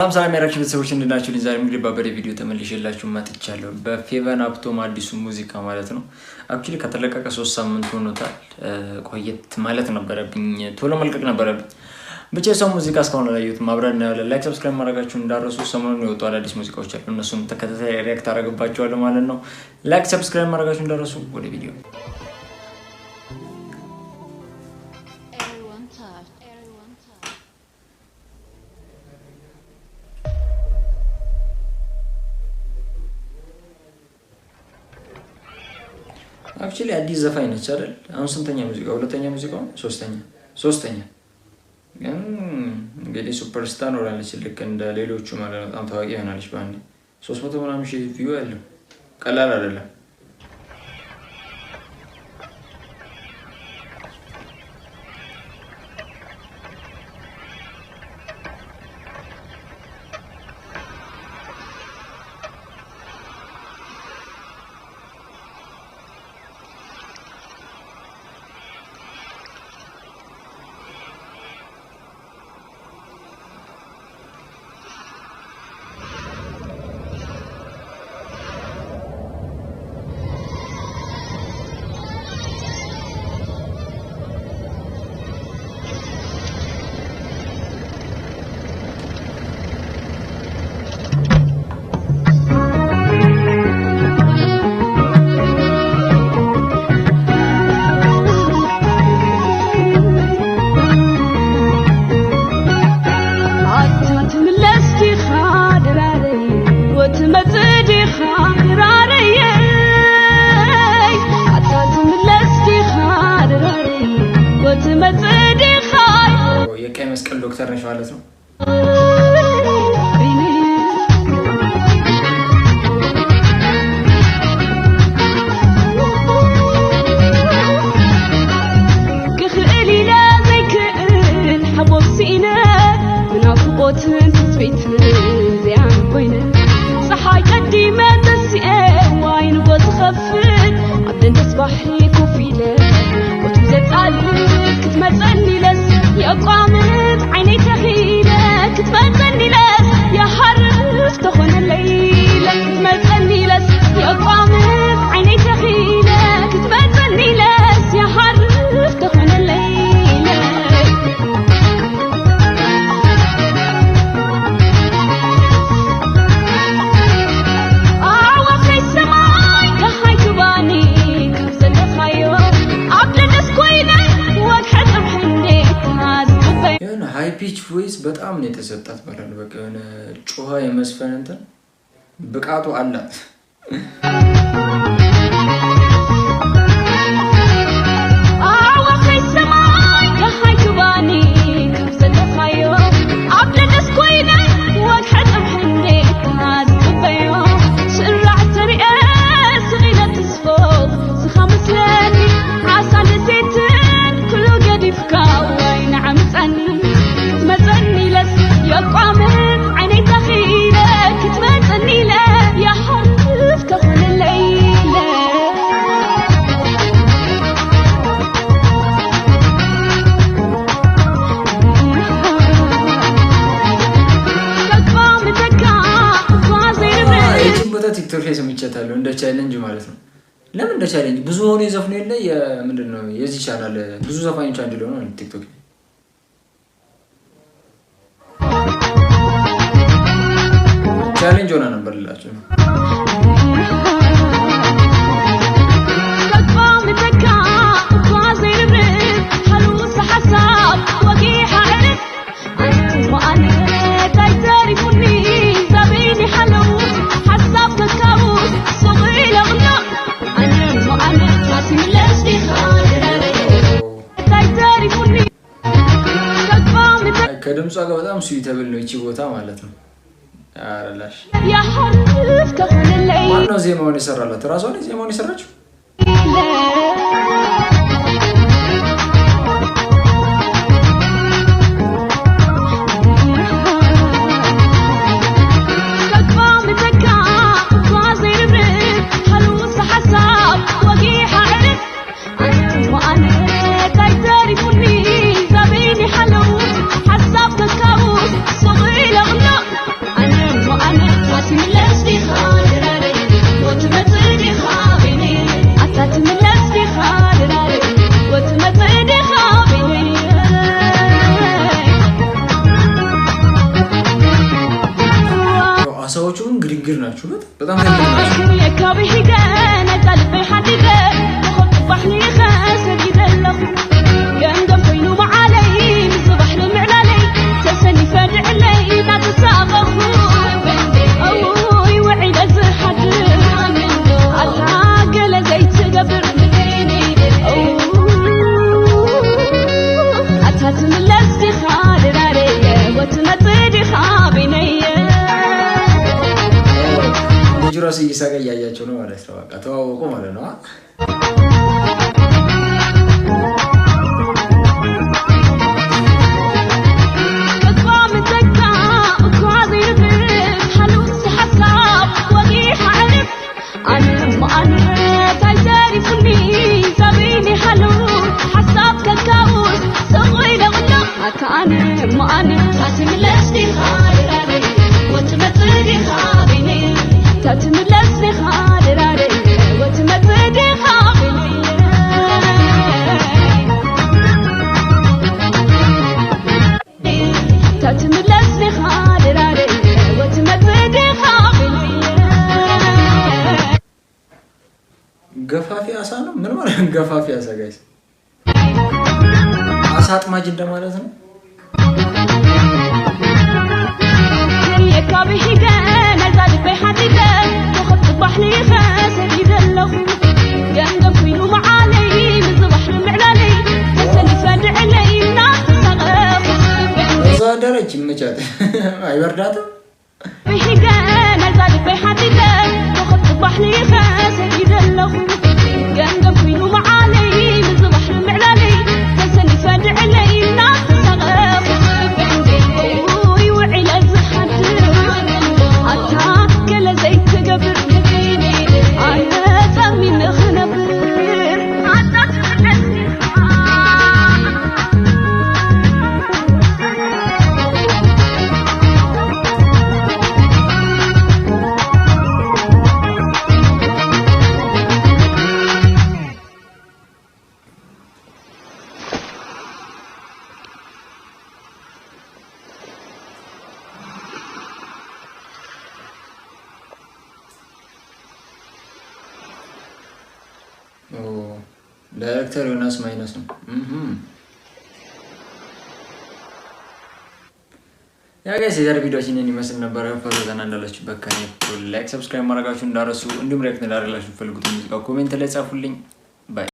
ሰላም ሰላም ያራችሁ ቤተሰቦች እንዴት ናችሁ? ዛሬ እንግዲህ ባበደ ቪዲዮ ተመልሼላችሁ መጥቻለሁ። በፌቨን ሀብቶም አዲሱ ሙዚቃ ማለት ነው። Actually ከተለቀቀ 3 ሳምንት ሆኖታል። ቆየት ማለት ነበረብኝ፣ ቶሎ መልቀቅ ነበረብኝ። ብቻ የሰው ሙዚቃ እስካሁን አላየሁትም። አብረን እናየዋለን። Like፣ subscribe ማድረጋችሁን እንዳትረሱ። ሰሞኑን የወጡ አዳዲስ ሙዚቃዎች አሉ። እነሱን ተከታታይ react አደርግባቸዋለሁ ማለት ነው። Like፣ subscribe ማድረጋችሁን እንዳትረሱ። ወደ ቪዲዮ። Everyone touch. Everyone touch. Actually አዲስ ዘፋኝ ነች አይደል? አሁን ስንተኛ ሙዚቃ? ሁለተኛ ሙዚቃ? ሶስተኛ፣ ሶስተኛ። ግን እንግዲህ superstar ሆናለች፣ ልክ እንደ ሌሎቹ ማለት ነው። በጣም ታዋቂ ሆናለች። በአንዴ 300 ምናምን ሺህ view ያለው ቀላል አይደለም። ኣታ ትምለስ ዲኻ ድራረይ ወትመጽእ ዲኻ ክራረየ፣ ኣታ ትምለስ ዲኻ ድራረይ ወትመጽእ ዲኻ። የቀይ መስቀል ዶክተር ነች ማለት ነው። በይነይ። ክኽእል ኢለ ዘይክእል ሓቦብ ሲኢነ፣ ብናፍቆትን ትፅቢትን እዚኣን ኮይነ፣ ፀሓይ ቀዲመ ተሲአ ዋይ ንጎ ዝኸፍት፣ ኣብ ደንደስ ባሕሪ ኮፍ ኢለ ወቱ ዘፃልእ፣ ክትመፀኒ ኢለስ የቋምት ዓይነይ ተኺለ፣ ክትመፀኒ ኢለስ የሃርፍ ተኾነለይ፣ ክትመፀኒ ኢለስ የቋምት ዓይነይ ተኺለ፣ ክትመፀኒ ኢለስ የሃርፍ ተኾነለይ። ኣዋኸይ ሰማይ ደሃይ ክባኒ ካብ ዘለኻዮ፣ ኣብ ደንደስ ኮይነ ወግሐ ፅብሒ እንዴታ ዝፅበዮ። የሆነ high pitch voice በጣም ነው የተሰጣት ማለት ነው። በቃ የሆነ ጮኸ የመዝፈን እንትን ብቃቱ አላት። ኣዋኸይ ሰማይ ደሃይ ክባኒ ካብ ዘለኻዮ፣ ኣብ ደንደስ ኮይነ ወግሐ ፅብሒ እንዴታ ዝፅበዮ፣ ስራዕ ተሪአ ስቒለ ትስፎ ስኻ ምስለኒ፣ ዓሳን ደሴትን ኩሉ ገዲፍካ ወይ ንዓምፀኒ፣ ክትመፀኒ ኢለስ የቋምት ዓይነይ ተኺለ፣ ክትመፀኒ ኢለ የሓርፍ ተኾነለይ ኢለ። ከቋምተካ እኳ ዘይርብዕ። ይህችን ቦታ ቲክቶክ ላይ ሰምቻታለሁ እንደ challenge ማለት ነው። ለምን እንደ challenge ብዙ ሆኖ የዘፍኑ የለ የምንድን ነው የዚህ ቻናል ብዙ ዘፋኞች አንድ ሊሆኑ ቲክቶክ ላይ challenge ሆና ነበር ልላቸው ነው። ከቋምተካ እኳ ዘይርብዕ ሓሉስ ሓሳብ ወጊሓ ዕርፍ፣ ኣንቱም ኣነ ታይ ተሪፉኒ ዘበይኒ ሓለውስ ሓሳብ ከካውስ ሱቕ ኢለ ቕሎ፣ ኣነ እሞ ኣነ ኣትምለስ ዲኻ ድራረየ ታይ ተሪፉኒ ከቋምተካ። ከድምጿ ጋር በጣም suitable ነው ይቺ ቦታ ማለት ነው። አረላሽ የሓርፍ ተኾነለይ። ማነው ዜማውን የሰራላት? ራሷ ነች ዜማውን የሰራችው? ከቋምተካ እኳ ዘይርብዕ ሓሉስ ሓሳብ ወጊሓ ዕርፍ፣ ኣንቱም ኣነ ታይ ተሪፉኒ ዘበይኒ ሓለውስ ሓሳብ ከካውስ ሱቕ ኢለ ቕሎ። አሳዎቹ ግን ግርግር ናቸው። በጣም ግርግር ናቸው። ልጁ ራሱ እየሳቀ እያያቸው ነው ማለት ነው። በቃ ተዋወቁ ማለት ነው። ገፋፊ አሳ ነው። ምን ማለት ገፋፊ አሳ guys? አሳ አጥማጅ እንደማለት ነው። እዛ አደረች ይመቻት፣ አይበርዳትም። ዳይሬክተር ዮናስ ማይነስ ነው። Yeah guys የዛሬ ቪዲዮችን ይመስል ነበረ። ፈዘና እንዳላችሁበት ከኔ like፣ subscribe ማድረጋችሁ እንዳረሱ እንዲሁም react እንዳደረግላችሁ ፈልጉት ሙዚቃ comment ላይ ጻፉልኝ። Bye.